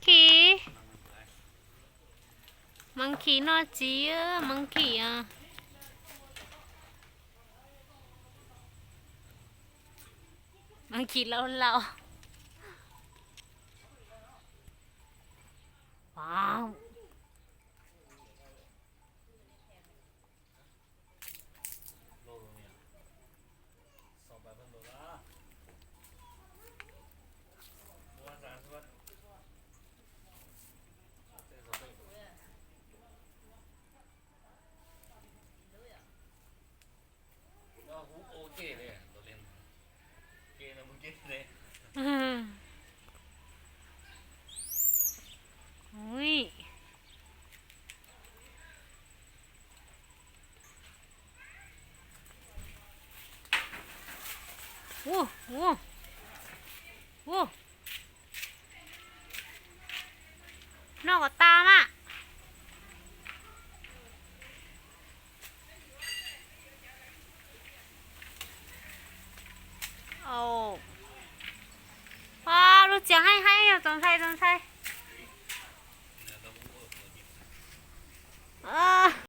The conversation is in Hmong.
Khi, monkey no txiv, monkey, monkey laus laus. Wow. Ua, ua, ua. Noj kom tas mas. Lub txiav haib haib yog txaus ntshai.